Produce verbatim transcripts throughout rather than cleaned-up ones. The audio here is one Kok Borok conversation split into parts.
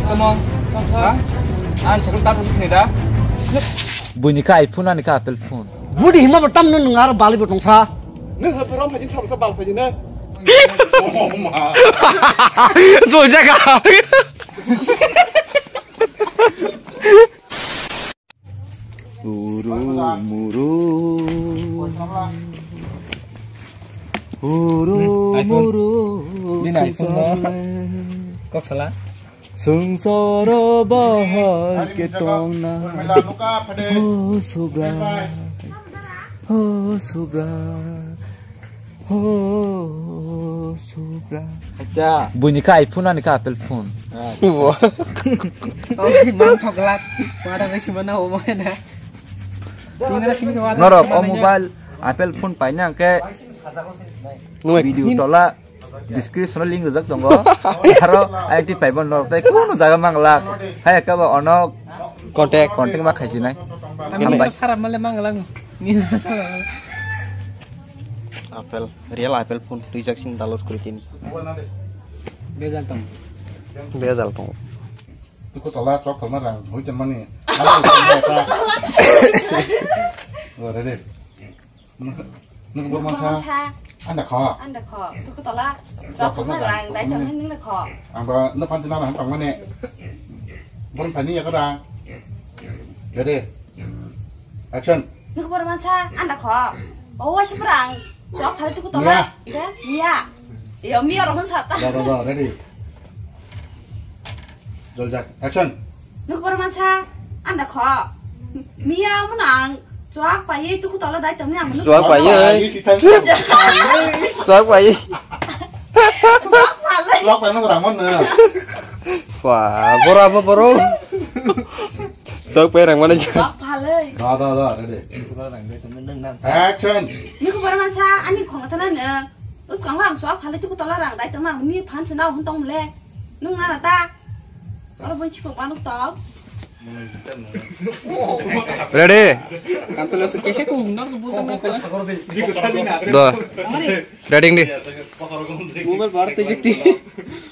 Tamo, ha? Ang sakal tak ni da. Buini ka iPhone ani ka Apple phone. Budi hima bo tamno nung aro bali bo tongsa. Nung ha pura phajin sa sa bal phajin na. Jol jaga. Uru muru. Uru muru. Bini iPhone no. Kok sala. Sungsoro bahar ke tongna. Ho subra. Ho subra. Ho subra. Acha. Buini ka iPhone ani ka Apple phone. Acha. Oh, mang thoglak. Mara ngai simana ho mana. Norok o mobile Apple phone paina ke video tola description o link rijak tongo. Aro I T paibo norok tai kuno jaga mangla. Hai ka ba onok contact contact ma khaisi nai. Hambai. Sara male manglang. Ni sara. Apple, real Apple phone, twijak sing dalos kuri tin. Bejal tong. Bejal tong. Tuku tola chok tolma rang, hui chan mani. Alo, hui chan mani ta. Lo, ready. Nung, nung borman sa. Anda kho. Anda kho. Tuku tola chok tolma rang, dai tong ning na kho. Ang ba, no pan china rang tong mani. Bon pani ya kho rang. Ready. Action. Nukbar mansa, anda kho. Oh, wasi perang. Sok kali tuku tola. Mia. Ida, Mia. Iya, Mia rohon sata. Da, da, da, ready. Joljak. Action. Nukbar mansa, anda kho. Mia menang. Cuak paye tuku tola dai temni ang. Cuak paye. Paye si tan. Cuak paye. Cuak paye. Cuak paye no rang mana. Wah, boro apa boro? Sok perang mana aja? Sok palai. Da, da, da, ready. Action. Niko bar mansa, ani khong tana ne. Us kang ang sok palai tu tola rang dai tama ni phan sana hun tong le. Nung na ta. Oro bon chiko banuk tau. Ready? Kanto lo se ke ke ko undar to busa na ko. Do. Ready di. Mobile bar te jekti.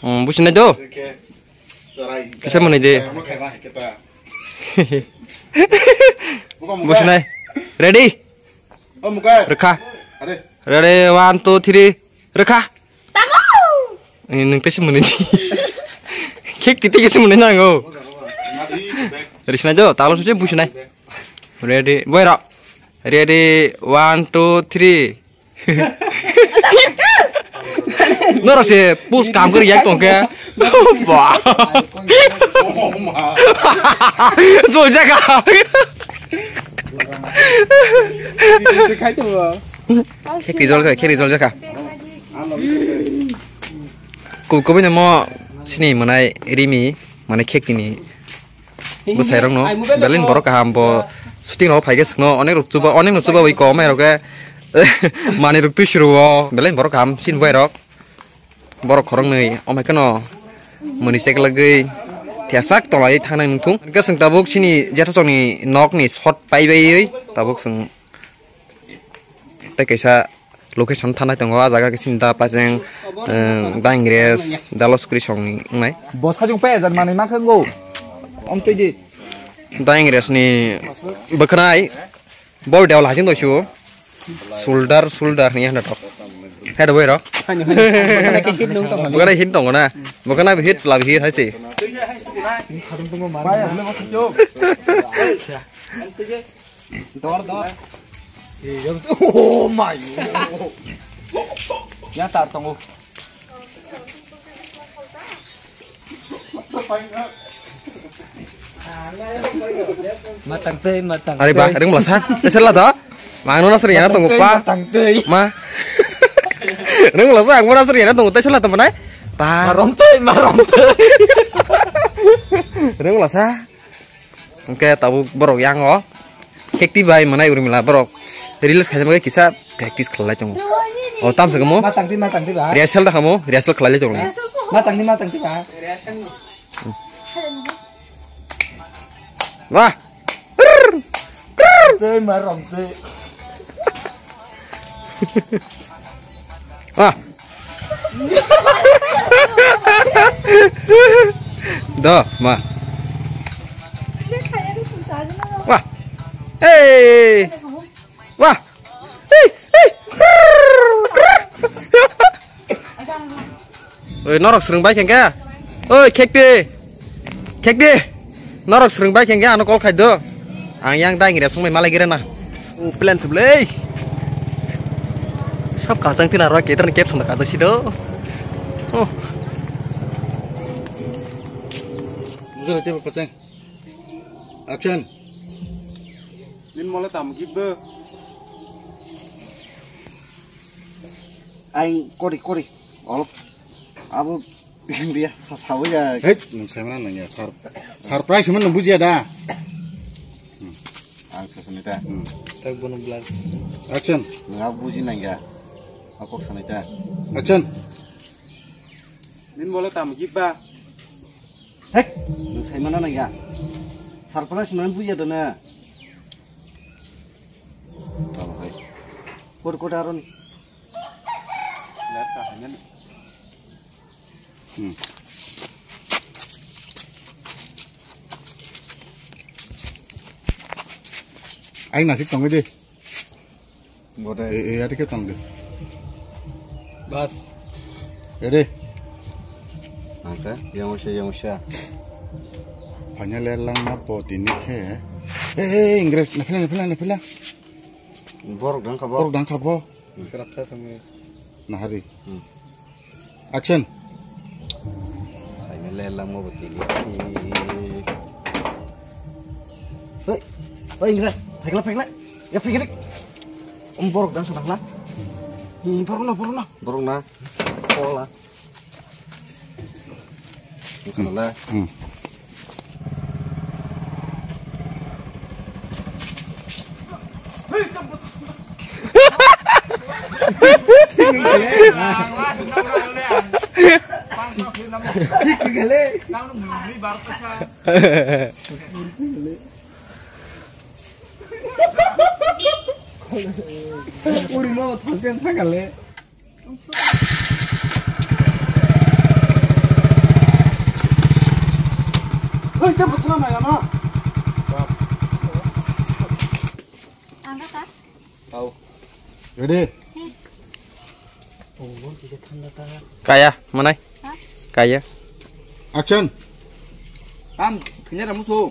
Hmm, busi na do. Kisa mani de. Busi nai. Ready? Oh, mukai. Rekha. Are. Ready, one, two, three. Rekha. Tamo. Eh, nung tesi mani. Kek kita kesi mani nang oh. Ready sini aja, talos sini busi nai. Ready, boy ro. Ready, one, two, three. Noro se pus kam kari yak tongke. Wah. Jol jaga. Khek rijol jaga, khek rijol jaga. Ko, ko bini mo sini manai rimi, manai khek tini. Bwsairokno belai borok kaham bo shooting rok phaikhe swkno onek rok chuba onek no chuba wi kom airok khe manwi rok twi suru o belai borok kaham sin bai rok borok khoroknwi omai kheno mwnwi cheklagwi thesak tonglawi thangnai nungthung hwnkhe chwng tabuk chini jethosongni nokni shot paibaiwi tabuk chwng. Tei kaisa location thanai tongo, ah jaga khe sini da pajeng, eh, da Ingres, da Loskri song wngnai. Bo sajung pe jar manwi ma khe ngo. Om twi di. Da Ingres ni bwkhnai. Bo dewal hajing doisu. Shoulder, shoulder ni handa tok. Head boy rok. Hani, hani. Bwkhnai khe hit nung tong hani. Bwkhnai hit tongo na. Bwkhnai hit chwla hit hai se. Dor, dor. Oh my. Ya tar tongo. Matang tei, matang. Ari ba, tei. Ring belasa. Tesela to. Mangno nasri yana tongo pa. Matang tei. Ma. Ring belasa, ang nasri yana tongo tesela to manai. Pa. Marom tei, marom tei. Ring belasa. Hwnkhe tabuk borok yang o khekti bai mwnai Urmila borok reels khaina bagwi kisa practice khlai tongo. O tamsa kamo. Matang di, matang di ba. Rehearsal da kamo, rehearsal khlai tongo. Matang di, matang di ba. Wah. Tei marom tei. Ah. Do, ma. Wah. Hey. Wah. Hey, hey. Oi, norok swrwng bai khengkha. Oi, khekti. Khekti. Norok swrwng bai khengkha, ano call khai do. Ang yang dai ngira songbai malai gira na. O plan sublei. Sab kachang tina ro keter ni caption da kachang sido. Oh. Mujur ite pachang. Action. Nin mola tam gibbe. Ai kori kori. Olo. Abo India sa sawi ya. Hei, nung sai mana nang ya. Sar surprise mana nung bujiya da. Ang sa sani ta. Hmm. Tak bono blur. Action. Nung abo buji nang ya. Akok sani ta. Action. Nin mola tam gibba. Hek, nung sai mana nang ya. Surprise mana bujiya da na. Tamo hai. Kori kori aron. Hmm. Aing nasik tongwi di. Bote. E, e, ati ke tong di. Bas. Ready? Angka, yang usia, yang usia. Phanya le lang na po tini khe. Eh, eh, Ingres, na phila, na phila, na phila. Borok dang kha bo. Borok dang kha bo. Serap sa tongwi. Nahari. Hmm. Action. Ai, le lang mo bati. Hei, hei, Ingres, phekla, phekla. Ya, phekla. Om borok dang sa dang la. Hi, borok na, borok na. Borok na. Ola. Bukan lah. Hmm. Uri no, thangkhe thangkale. Hei, tei bwswkno nai ano. Ang kha ta? Tau. Ready? Hey. Kaya, manai? Ha? Kaya. Action. Tam, thwina ra musu.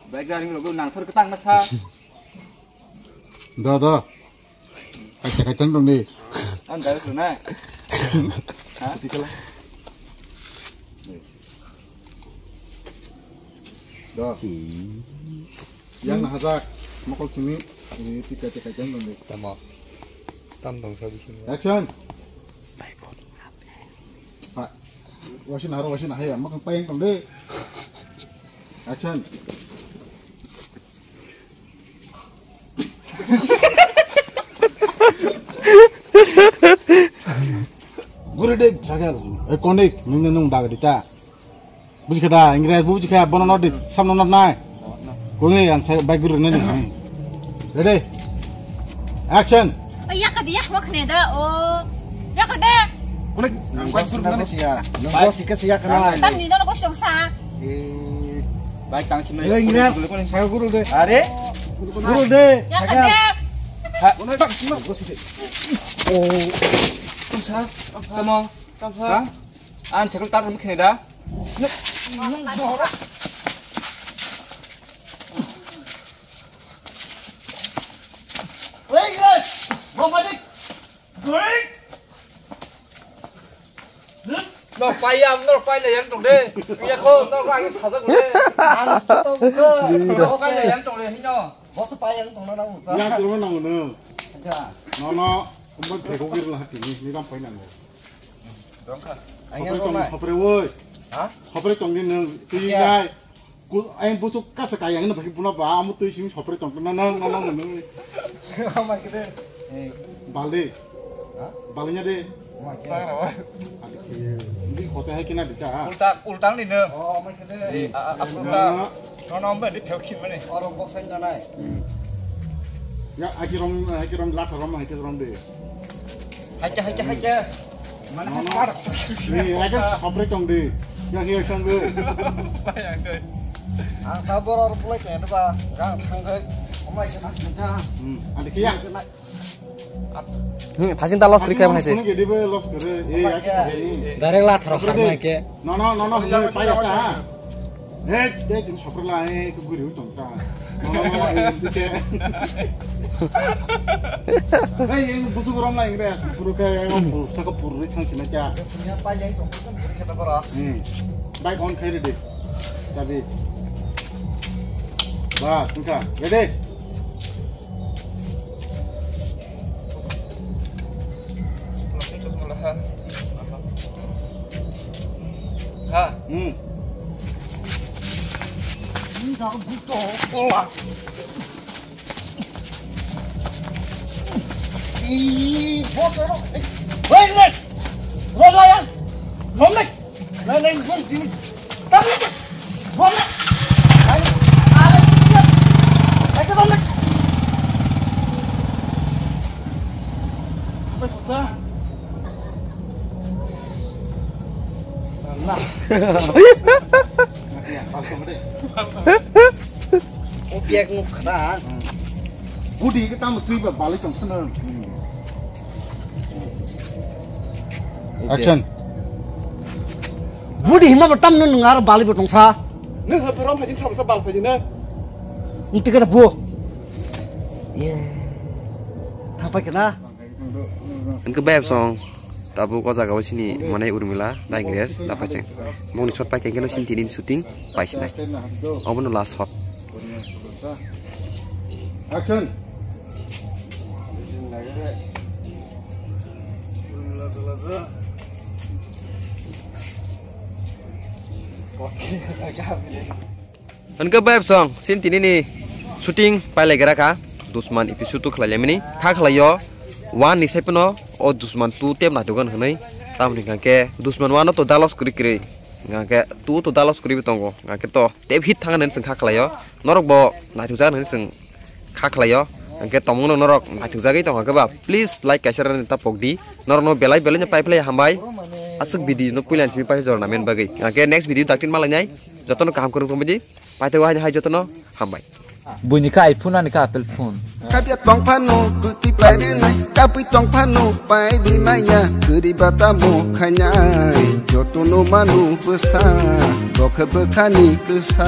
Bike gari logo nangthor kwtang masa. Da, da. Kaisa kaisa tong di. Ang gari suna. Ha? Tikala. Da. Yang na hajak. Mokol simi. Ini tika tika tong di. Tamo. Tam tong sabi sini. Action. Ha. Wasin aro wasin hai. Makan payang tong di. Action. Guru de sagal. Eh, konik, nung nung bag dita. Buji kha da, Ingres buji kha, bono not di, samno not nai. Konik ang sai bag guru nani. Ready? Action. Oh, ya ka dia, wak ne da, oh. Ya ka da. Konik, ang bag guru nani. Nung boss ika siya kana. Tam ni no ko song sa. Eh, baik, tang sini. Eh, Ingres, saya guru deh. Are? Guru deh. Ya, kedap. Ha, tak sini. Oh. Tamo. Ha? An sekol tar mkhne da. Wait, guys. Romantic. Wait. Nok payam, nok pai le yang tong de. Ya ko, nok lagi sajak le. Ang to ko. Nok pai le yang tong le hino. Boss pai yang tong na na usa. Yang suruh nang no. Acha. No no, umbat bego gir lah tini, ni ram pai nang. Dong kha. Ang yang hopre tong, hopre woi. Ha? Hopre tong ni nang. Tini ngai. Ku, ayang butuk kasa kayang na bagi puna ba, amu tui sing sopre tong na na na na na. Amai kede. Eh. Balde. Ha? Balde nya de. Amai kede. Ini hotel hai kena dita. Ulta, ultang ni ne. Oh, amai kede. Eh, a, a, ulta. No no ambe di theu khin mane. Oro box hai na nai. Ya, aki rong, aki rong lat rong, aki rong de. Haike, haike, haike. Mana no, no. Ni, agar sopre tong de. Yang yang sangbe. Ang ta borok rok pulai kaya ba, gang thang kai. Omai kena. Hmm, ada kaya. Hmm, thasin ta loss kri kai hai se. Kono gede be loss kare. Eh, ya ke. Direct la tharo khar mai ke. No, no, no, no, no, pa ya ta. Eh, eh, din sopra la, eh, ku guri utong ta. No, no, no, eh, ke. Eh, yang busu gorom la ingre, puru ke yang puru saka puru ri thang sina kya. Ya pa yang tong, kan buri kata bara. Hmm. Bike on khai ready. Chabi. Bas, tungka. Ready? Ha. Hmm. Ini jangan butuh bola. Ih, bos, ero. Eh, wait, wait. Rom lah ya. Rom lah. Lain, lain, lain, sini. Rom lah. Rom lah. Ayo, ayo, ayo. Ayo, rom lah. Apa susah? Nah. O biak nuk khana. Budi ke tamo twi ba bali tong sana. Action. Budi hima ba tam nung aro bali bo tong sa. Nung ha rom hajin sa bal hajin na. Nti kada bo. Ye. Thapa kana. Hwnkhe bayap song tabuk o jaga o sini manai Urmila, Daingres, da Phaising. Bongni shot pai khe sini tini shooting pai sinai. Obono last shot. Action. Hwnkhe bayap song, sin tini ni shooting pailai gra kha, Dusman episode two khlai laimani, kha khlai o, one ni sai phano, o Dusman two tep naithok gana hwnwi, tamoni hwnkhe Dusman one no to dalos kwrwi kwrwi, hwnkhe two to dalos kwrwi bo tongo, hwnkhe to tep hit thang nani chwng kha khlai o, norok bo naithok jak nani chwng kha khlai o, hwnkhe tongmung no norok naithok jagwi tong khe ba, please like kaisa rani ta pok di, norok no belai belai no pai phlai hambai, aswk video no puila ni simi pai jorna men bagwi, hwnkhe next video daktin malai nai, jotono kaham kwrwng tongbai di. Paithago haino hai jotono hambai. Buini kha iPhone ani kha Apple phone. Kabya tong phano kwtwi pairwnai, kapwi tong phano pairi maya, kwrwi ba tamo khainai, jotono manu bwsa, bokhe bwkhani kwsa.